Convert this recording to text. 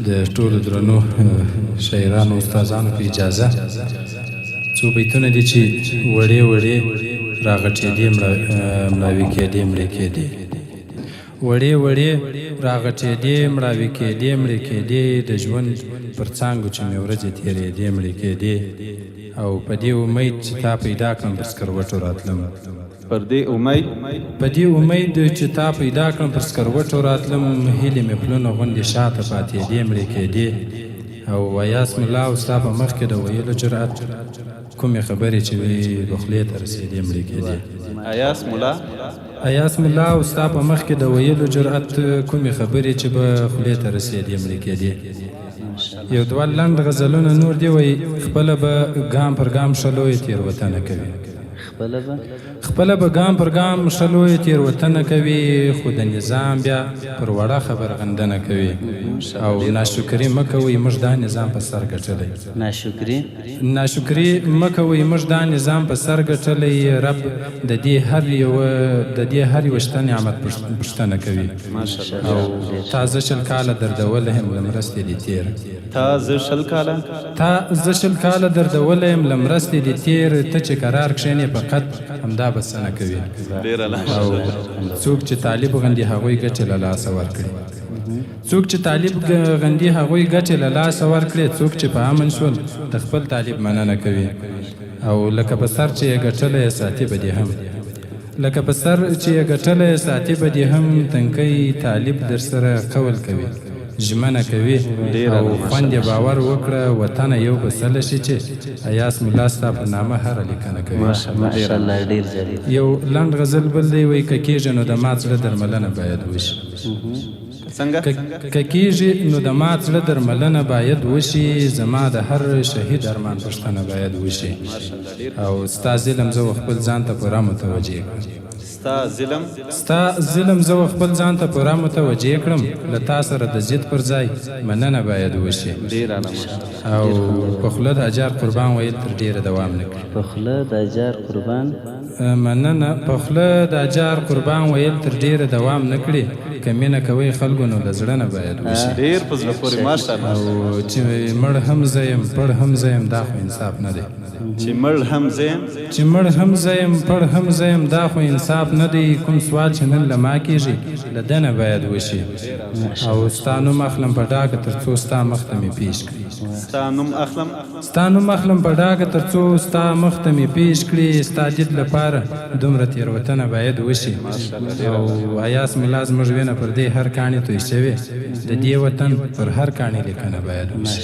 د ټولو درنو شاعرانو استادانو په اجازه څو بیتونه دي چې وړې وړې راغټېدې، مړاوې کېدې، مړې کېدې. وړې وړې راغټېدې، مړاوې کېدې، مړې کېدې، د ژوند پر څانګو چې مې ورځې تېرېدې، مړې کېدې. او په دې امید چې تا پیدا کړم پر سکروټو راتلم. پر دې امید؟ په دې امید چې تا پیدا کړم پر سکروټو راتلم، هیلې مې پلونه غوندې شاته پاتېدې، مړې کېدې. او ایاس ملا او ستا په مخ کې د ویلو جرأت، کومې خبرې چې وي به خولې ته رسېدې، مړې کېدې. ایاس ملا؟ ایاس ملا او ستا په مخ کې د ویلو جرأت، کومې خبرې چې به خولې ته رسېدې، مړې کېدې. یو دوه لنډ غزلونه نور دي، وایي خپله به ګام پر ګام ښه لویه تېروتنه کوي. خپله به؟ خپله به ګام پر ګام ښه لویه تېروتنه کوي، خو د نظام بیا پر وړه خبر غندنه کوي. او ناشکري مه کوئ، موږ دا نظام په سر ګټلی. ناشکري؟ ناشکري مه کوئ، موږ دا نظام په سر ګټلی، رب د دې هر یو د دې هر یو شته نعمت پوښتنه کوي. او تا زه 20 کاله دردولی یم له مرستې دې تېر. تا زه 20 کاله؟ تا زه 20 کاله دردولی یم له مرستې دې تېر، ته چې کرار کښېنې فقط همدا بسنه کوي. او څوک چې طالب غندي هغوی ګټې له لاسه ورکړي، څوک چې طالب غندي هغوی ګټې له لاسه ورکړي، څوک چې په امن شول د خپل طالب مننه کوي. او لکه په سر چې یې ګټلی ساتي به دې هم، لکه په سر چې یې ګټلی ساتي به دې هم، تنکی طالب در سره قول کوي، ژمنه کوي. او خوند یې باور وکړه وطنه یو به سله شي چې ایاس ملا ستا پر نامه هره لیکنه کوي. ماشاءالله، ډېر جالب. یو لنډ غزل بل دی، وایي که کېږي نو د مات زړه درملنه باید وشي. څنګه؟ که کېږي نو د مات زړه درملنه باید وشي، زما د هر شهید ارمان پوښتنه باید وشي. او ستا ظلم زه خپل ځان ته پوره متوجه کړم. ستا ظلم؟ ستا ظلم زه خپل ځان ته پوره متوجه کړم، له تا سره د ضد پر ځای مننه باید وشي. او په خوله د اجار قربان ویل تر ډېره دوام نه کړي. په خوله د اجار قربان؟ مننه. په خوله د اجار قربان ویل تر ډېره دوام نه کړي، که مینه کوئ خلکو نو له زړه نه باید وشي. ډېر په زړه پورې، ماشاءالله. او چې مړ هم زه یم پړ هم زه یم، دا خو انصاف نه دی. چې مړ هم زه یم؟ چې مړ هم زه یم پړ هم زه یم، دا خو انصاف نه دی. کوم سوال چې نن له ما کېږي له ده نه باید وشي. او ستا نوم اخلم په ډاګه تر څو ستا مخ ته مې پېښ کړي. ستا نوم اخلم؟ ستا نوم اخلم په ډاګه تر څو ستا مخ ته مې پېښ کړي، ستا دید لپاره دومره تېروتنه باید وشي. او ایاس ملا زموږ وینه پر دې هر کاڼي توی شوې، د دې وطن پر هر کاڼي لیکنه باید وشي.